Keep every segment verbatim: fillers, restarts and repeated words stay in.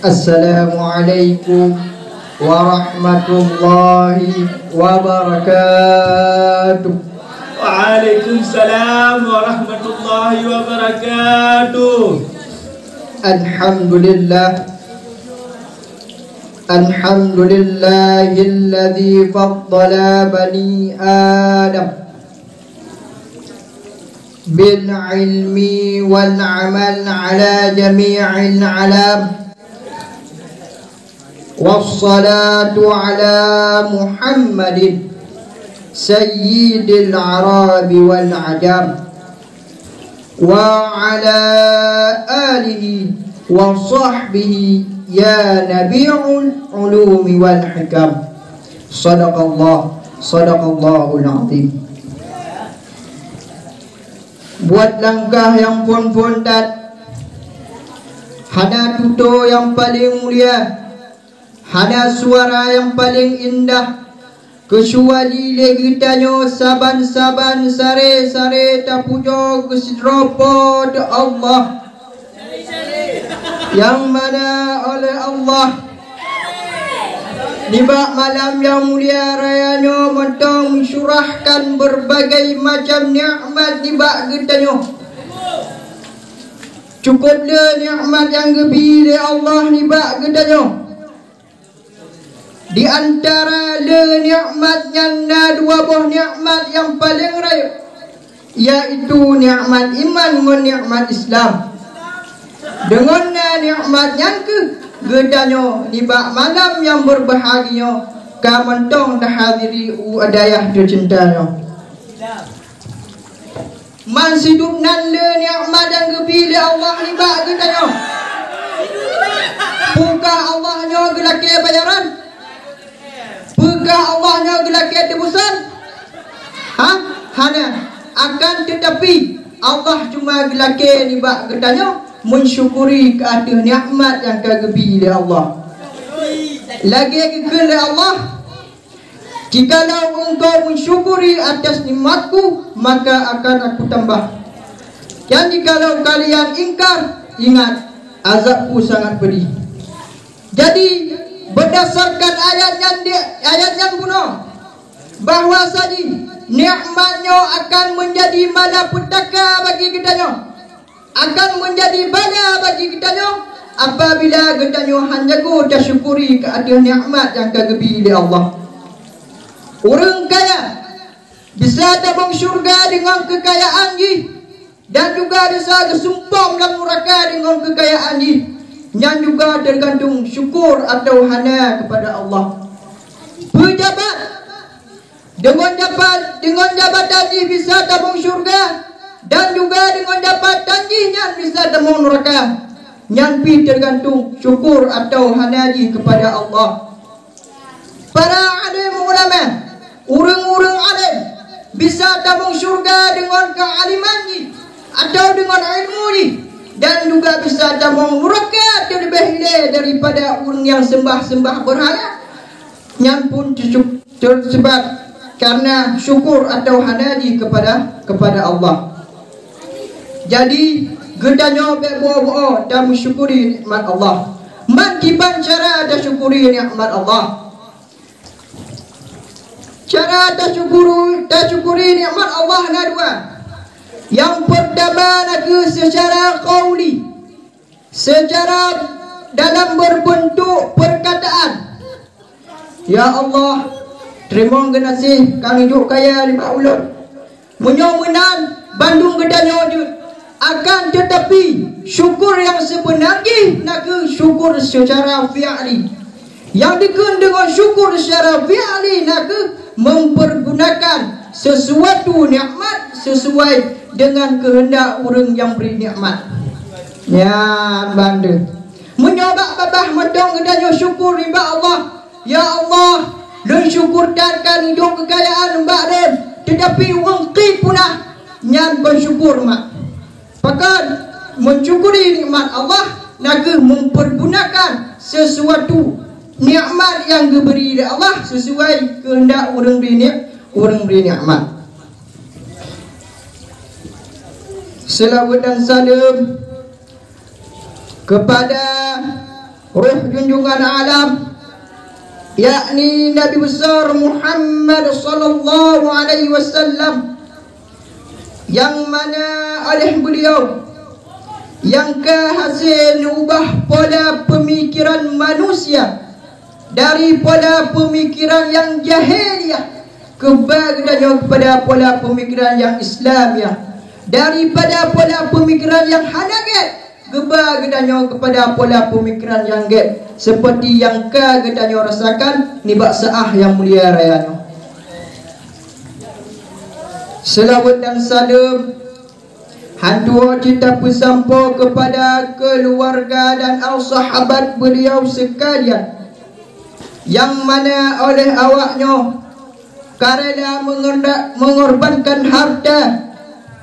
Assalamualaikum warahmatullahi wabarakatuh. Waalaikumsalam warahmatullahi wabarakatuh. Alhamdulillah. Alhamdulillahilladzi faddala bani Adam bil ilmi wal amal ala jami'il alam. Wassalatu ala Muhammadin sayyidil arabi wal ajam, wa ala alihi wa sahbihi ya nabi'ul ulumi wal hikam. Sadaqallah, sadaqallahul azim. Buet langkah nyang phon-phon that, hana tutoe nyang paleng mulia, hana suara nyang paleng indah, keucuali lé geutanyoe saban-saban saré-saré tapujoe keu sidroe Po teu Allah. Nyang mana oleh Allah, nibak malam nyang mulia raya nyoe mantong meucurahkan beurbagai macam nikmat nibak geutanyoe. Cukôp le nikmat nyang geubi lé Allah nibak geutanyoe. Di antara le nikmat nyan na dua boh nikmat nyang paleng rayeuk, yaitu nikmat iman ngon nikmat Islam. Deungon na nikmat nyan kheueh geutanyoe nibak malam nyang beurbahagia nyoe ka mantong tahadiri u dayah teucinta nyoe. Man sidub nan le nikmat nyang geubi lé Allah nibak geutanyoe. Peue kah Allah nyoe geulakée bayaran? Peue kah Allah nyoe geulakée teubusan? Ha? Hana. Akan teutapi, Allah cuma geulakée nibak geutanyoe meusyukuri keu ateueh nikmat nyang ka geubi lé Allah. Lagée geukheun lé Allah, "Jikalau engkau mensyukuri atas nikmat-Ku, maka akan Aku tambah. Dan jikalau kalian ingkar, ingat, azab-Ku sangat pedih." Jadi, berdasarkan ayat nyan di, ayat nyan bunoe, bahwa saji nikmat nyoe akan menjadi malapetaka bagi geutanyoe, akan menjadi bala bagi geutanyoe apabila geutanyoe han jago tasyukuri keu ateueh nikmat nyang ka geubi lé Allah. Ureuëng kaya bisa tabong syurga deungon keukayaan jih, dan juga bisa geusumpom lam nuraka deungon keukayaan jih. Nyan juga teugantung syukur atawa hana keupada Allah. Peujabat deungon jabat, deungon jabatan jih bisa tabong syurga, dan juga deungon jabatan jih nyan bisa tabong nuraka. Nyan pih teugantung syukur atawa hana jih keupada Allah. Para alim ulama, ureuëng-ureuëng alim bisa tabong syurga deungon keualiman jih atawa deungon ilmu jih, dan juga bisa tabong nuraka teuleubeh ilée daripada ureuëng nyang seumbah-seumbah beurhala. Nyan pun teucuk-, teuseubat kareuna syukur atawa hana jih keupada, keupada Allah. Jadi, geutanyoe bék boh-boh tameusyukuri nikmat Allah. Man kiban cara tasyukuri nikmat Allah. Cara tasyukuru-, tasyukuri nikmat Allah na dua. Nyang peurtama na kheueh seucara qauli. Seucara dalam beurbeuntuk peurkataan, "Ya Allah, teurimong geunaséh ka neujok kaya nibak ulôn." Meunyoe meunan, bandum geutanyoe jeuet. Akan teutapi, syukur nyang seubeuna jih na kheueh syukur seucara fi'li. Nyang dikheun deungon syukur seucara fi'li na kheueh mempergunakan sesuatu nikmat sesuai dengan keuheundak ureuëng nyang bri nikmat. Nyan bandum. Meunyoe bak babah mantong geutanyoe syukur nibak Allah, "Ya Allah, lôn syukur that ka neujok keukayaan bak lôn, teutapi ureuëng qi punah," nyan kon syukur mak. Pakon, mensyukuri nikmat Allah na kheueh mempergunakan sesuatu nikmat nyang geubri lé Allah sesuai keuheundak ureuëng bri nik-, ureuëng bri nikmat. Seulaweuet dan saleuem keupada Roh junjungan alam, yakni Nabi Besar Muhammad sallallahu alaihi wasallam, nyang mana oleh beliau nyang ka hase neuubah pola peumikiran manusia dari pola peumikiran nyang jahiliyah keuba geutanyoe keupada pola peumikiran nyang Islamiah, daripada pola peumikiran nyang hana gét geuba geutanyoe keupada pola peumikiran nyang gét, seperti nyang ka geutanyoe rasakan nibak saát nyang mulia raya nyoe. Seulaweuet dan saleuem hantu cit tapeusampoe keupada keuluwarga dan sahabat beuliau seukalian, nyang mana oleh awaknyoe ka rela meungorda-, meungorbankan harta,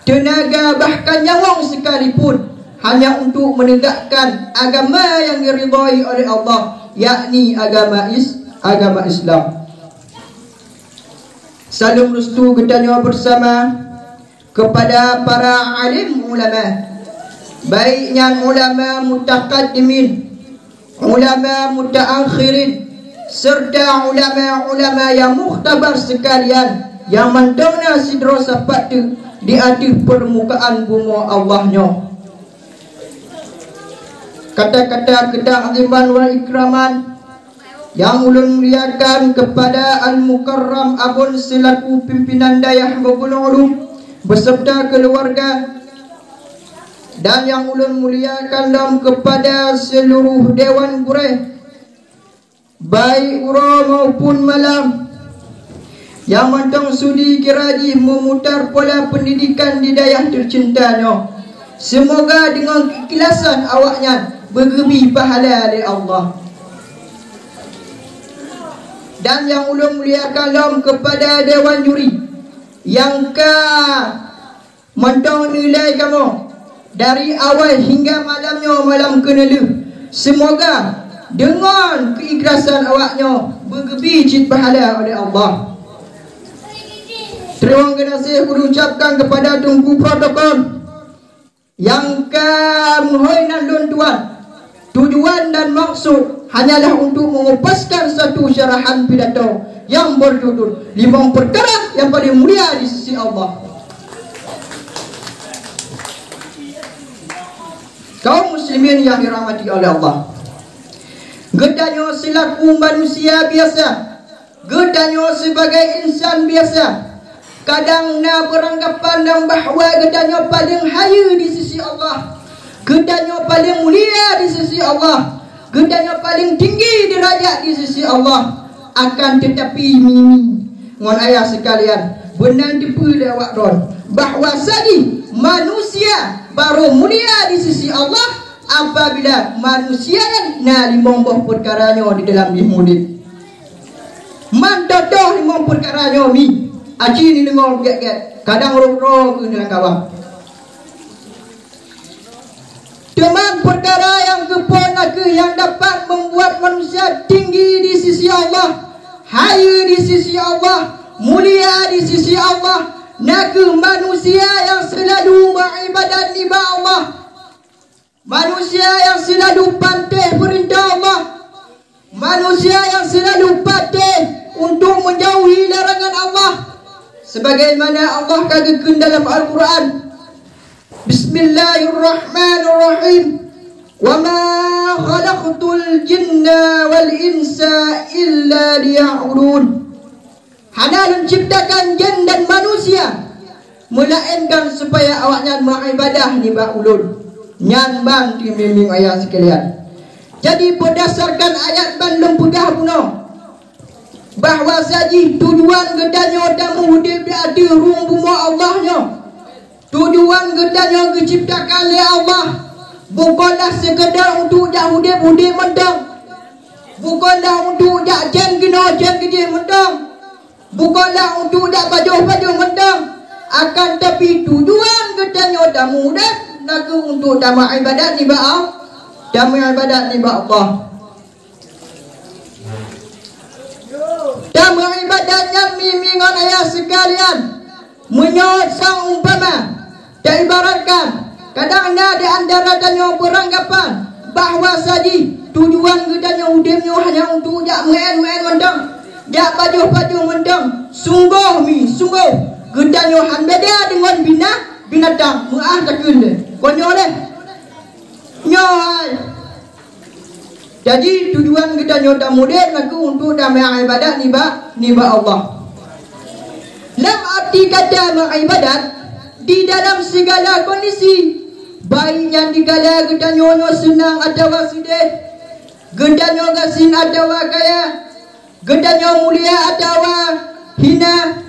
teunaga, bahkan nyawöng sekalipun hanya untuk menegakkan agama nyang diridhoi oleh Allah, yakni agama Is-, agama Islam. Saleuem restu geutanyoe bersama keupada para alim ulama, baik nyan ulama mutaqaddimin, ulama mutaakhirin, serta ulama-ulama nyang mukhtabar seukalian nyang mantong na sidroe sapat teuk di ateueh peurmukaan bumoe Allah nyoe. Kata-kata keuta'ziman wal ikraman nyang ulôn muliakan keupada Al-Mukarram Abon seulaku pimpinan Dayah Bogol Ulum beserta keuluwarga, dan nyang ulôn muliakan lom keupada seuluruh dewan gurée, baik uroe maupun malam, nyang mantong sudi kira jih meumutar pola peundidikan di dayah teucinta nyoe. Seumoga deungon keukhlasan awaknyan beugeubi pahala lé Allah. Dan nyang ulôn muliakan lom keupada dewan juri nyang ka mantong nilai kamoe dari awai hingga malam nyoe malam keuneulheueh. Seumoga deungon keuikhlasan awaknyoe beugeubi cit pahala oleh Allah. Teurimong geunaséh ulôn ucapkan keupada Teungku Protokol nyang ka meuhôi nan lôn tuan. Tujuan dan maksud hanyalah untuk mengupaskan satu syarahan pidato yang berjudul Limong Perkara yang Paling Mulia di Sisi Allah. Kaum muslimin yang dirahmati oleh Allah, geutanyoe selaku manusia biasa, geutanyoe sibagai insan biasa, kadang na beuranggapan nyang bahwa geutanyoe paleng hayeue di sisi Allah, geutanyoe paleng mulia di sisi Allah, geutanyoe paleng tinggi deurajat di sisi Allah. Akan teutapi, mimi ngon ayah seukalian, beuna teupeue lé awak droe bahwa saji manusia barô mulia di sisi Allah apabila manusia nyan na limong boh peukara nyoe di dalam jih udeb. Mantong limong peukara nyoe mi, aci neudeungoe gét-gét, kadang rot-rot keuneuk lam kawan. Teuma peukara nyang keupeuet nakeuh nyang dapat membuat manusia tinggi di sisi Allah, hayeue di sisi Allah, mulia di sisi Allah, nakeuh manusia nyang seulalu meuibadat nibak Allah. Manusia nyang seulalu patéh peurintah Allah, manusia nyang seulalu patéh untuk menjauhi larangan Allah. Sebagaimana Allah ka geukheun dalam Al-Quran, Bismillahirrahmanirrahim, "Wa ma khalaqtul jinna wal insa illa liya'budun." Hana lôn ciptakan jén dan manusia, meulaénkan supaya awaknyan meuibadah nibak ulôn. Nyan ban teumiming ayah sikalian. Jadi, beudasarkan ayat ban lôn peugah bunoe, bahwa saji tujuan geutanyoe tameuudeb di ateueh rueng bumoe Allah nyoe, tujuan geutanyoe geuciptakan lé Allah, bukon lah seukeudar untuk jak udeb-udeb mantong, bukon lah untuk jak cén keunoe cén keudeh mantong, bukon lah untuk jak pajoh-pajoh mantong, akan tapi tujuan geutanyoe tameuudeb nakeuh untuk tameuibadat nibak Allah, tameuibadat nibak Allah. Tameuibadat nyan mi-, mi ngon ayah sikalian. Meunyoe sang umpama, taibaratkan, kadang na di antara tanyoe beuranggapan Bahwa saji tujuan geutanyoe udeb nyoe hanya untuk jak meu'en-meu'en mantong, jak pajoh-pajoh mantong. Sunggoh mi, sunggoh geutanyoe han beda deungon bina-, binatang. Meu'ah takheun lé. Kon nyoe lé. Nyoe hai. Jadi tujuan geutanyoe tamudeb nakeuh untuk tameuibadat nibak, nibak Allah. Lam arti kata meuibadat, di dalam segala kondisi, baik nyan dikala geutanyoe nyoe seunang atawa seudeh, geutanyoe gasien atawa kaya, geutanyoe mulia atawa hina,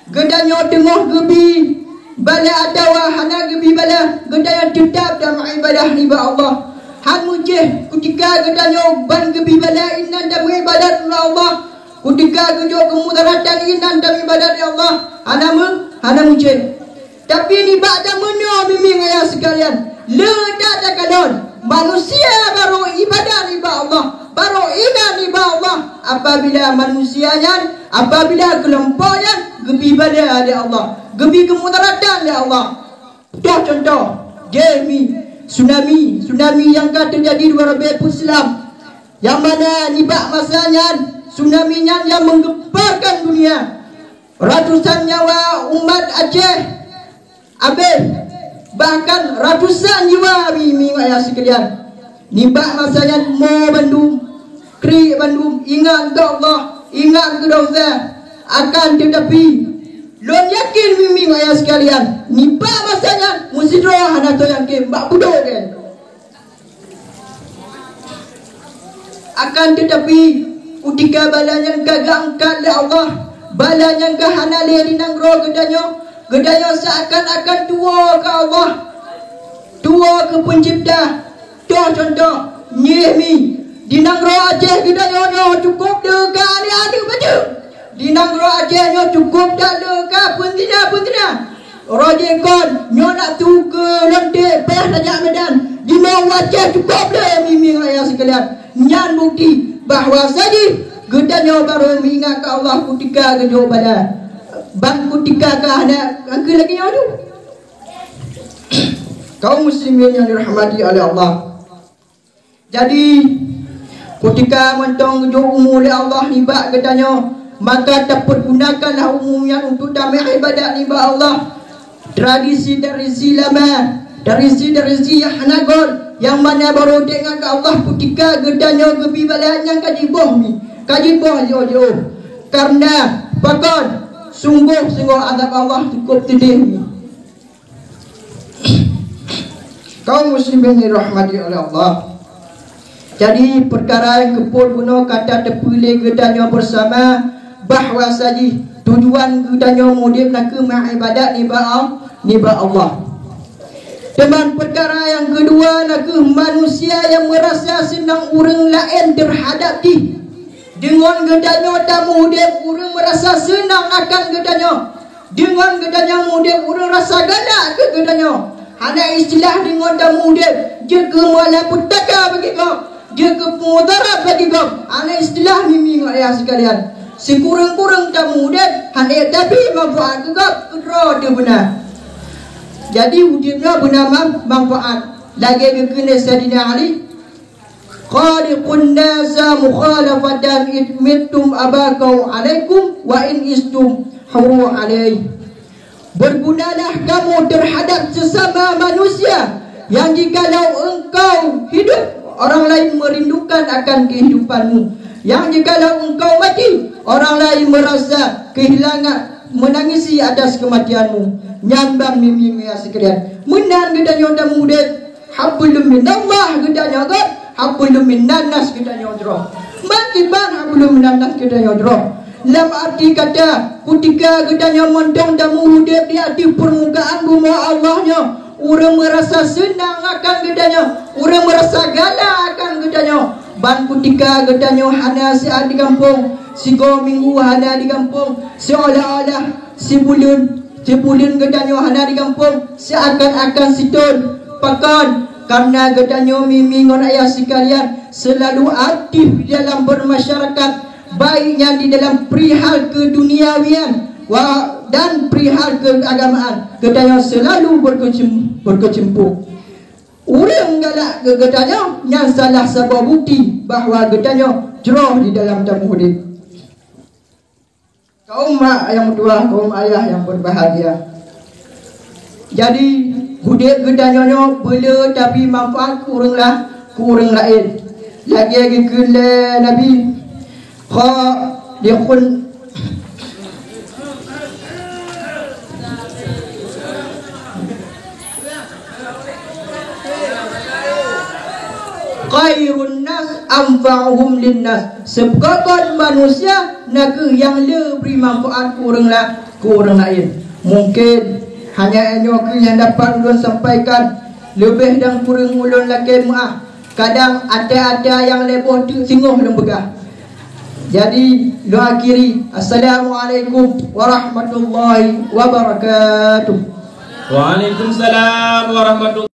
geutanyoe teungoh geubi bala atawa hana geubi bala, geutanyoe teutab tameuibadat nibak Allah. Han meucéh kutika geutanyoe ban geubi bala inan tameuibadat nibak Allah. Kutika geujok keumudaratan inan tameuibadat nibak Allah. Hana meu-, hana meucéh. Tapi nibak jameun nyoe, mieng-mieng ayah sekalian, le that takalon manusia barô ibadat nibak Allah, barô inan nibak Allah apabila manusia nyan, apabila keulompok nyan geubi bala lé Allah, geubi keumudaratan lé Allah. Toh contoh, jih mi, tsunami, tsunami nyang ka teujadi di Rabiul Islam, nyang mana nibak masa nyan tsunami nyan nyang menggemparkan dunia. Ratusan nyawa umat Aceh abéh, bahkan ratusan jiwa, mieng-mieng ayah sekalian. Nibak masa nyan mo bandum, kriek bandum, ingat keu Allah, ingat keu dosa. Akan teutapi, lôn yakin, mieng-mieng ayah sekalian, nibak masa nyan meusidroe hana soe nyang kém bak budok nyan. Akan teutapi, kutika bala nyan ka geuangkat lé Allah, bala nyan ka hana lé di nanggroe geutanyoe, geutanyoe seuakan-akan tuwoe keu Allah, tuwoe keu Peuncipta. Toh contoh, nyeh mi, di nanggroe Aceh geutanyoe nyoe cukôp deuh ka aneuk-aneuk bacut. Di nanggroe Aceh nyoe cukôp that le ka peuntina-peuntina. Roh jih kon nyoe nak tukeue lonte payah tajak Medan. Di nanggroe Aceh cukôp le, mieng-mieng ayah sekalian. Nyan bukti bahwa saji geutanyoe barô meuingat keu Allah kutika geujok bala. Ban kutika ka hana angkeu lagèe nyoe tu. Kaum muslimin yang dirahmati oleh Allah. Jadi, kutika mantong geujok umu lé Allah nibak geutanyoe, maka tapeurgunakanlah umu nyan untuk tameuibadat nibak Allah. Tradisi-tradisi lama, tradisi-tradisi nyang hana göt, nyang mana barô teuingat keu Allah kutika geutanyoe geubi bala nyan ka jiboh mi, ka jiboh jiôh-jiôh. Karena pakon? Sunggoh-sunggoh azab Allah cukôp teudeh mi. Kaum muslimin yang dirahmati oleh Allah. Jadi, peukara nyang keupeuet bunoe ka tateupeue lé geutanyoe beusama bahwa saji tujuan geutanyoe udeb nakeuh meuibadat nibak Al-, nibak Allah. Teuma peukara nyang keudua nakeuh manusia nyang meurasa seunang ureuëng laén teuhadab jih. Deungon geutanyoe tamudeb, ureuëng meurasa seunang akan geutanyoe. Deungon geutanyoe mudeb, ureuëng rasa galak keu geutanyoe. Hana istilah deungon tamudeb, jeuet keu muala peutaka bagi gob, jeuet keu peumudarat bagi gob. Hana istilah, mieng-mieng ayah sekalian. Sikureueng-kureueng tamudeb, hana tapi manfaat keu gob, keudroe teuh beuna. Jadi, udeb nyoe beuna man-, manfaat. Lagée geukheun lé Saidina Ali, "Khaliqun nasa mukhalafatan, in mittum abakau alaikum, wa in istum huru alaih." Bergunalah kamu terhadap sesama manusia, yang jikalau engkau hidup, orang lain merindukan akan kehidupanmu, yang jikalau engkau mati, orang lain merasa kehilangan, menangisi atas kematianmu. Nyan ban, mieng-mieng ayah sekalian. Meunan geutanyoe tamudeb. Hablum minallah geutanyoe göt, hablum minannas geutanyoe jroh. Makiban hablum minannas geutanyoe jroh. Lam arti kata, kutika geutanyoe mantong tamudeb di ateueh peurmukaan bumoe Allah nyoe, ureuëng meurasa seunang akan geutanyoe, ureuëng meurasa galak akan geutanyoe. Ban kutika geutanyoe hana siat di gampông, sigoe minggu hana di gampông, seolah-olah sibuleuen Sibuleuen geutanyoe hana di gampông, seuakan-akan sithon. Pakon? Kareuna geutanyoe, mieng-mieng ngon ayah sekalian, seulalu aktif di dalam bermasyarakat, baik nyan di dalam perihal keuduniawian wa-, dan perihal keagamaan. Geutanyoe seulalu berkecim-, berkecimpung. Ureuëng galak keu geutanyoe nyan salah saboh bukti bahwa geutanyoe jroh di dalam tamuh udeb. Kaum mak nyang meutuah, kaum ayah nyang berbahagia. Jadi, udeb geutanyoe nyoe beule tapi manfaat keu ureuëng la-, keu ureuëng laén. Lagée geukheun lé Nabi, kha-, dikhun-, Khairun nas anfa'uhum linnas. Seukon manusia na kheueh nyang le bri manfaat keu ureuëng la-, keu ureuëng laén. Mungken hanya nyoe kheueh nyang dapat ulôn sampaikan. Leubeh dan kureueng ulôn lakée meuáh. Kadang até-até nyang lé boh teuk singoh lôn peugah. Jadi, lôn akhiri. Assalamualaikum warahmatullahi wabarakatuh. Waalaikumsalam warahmatullahi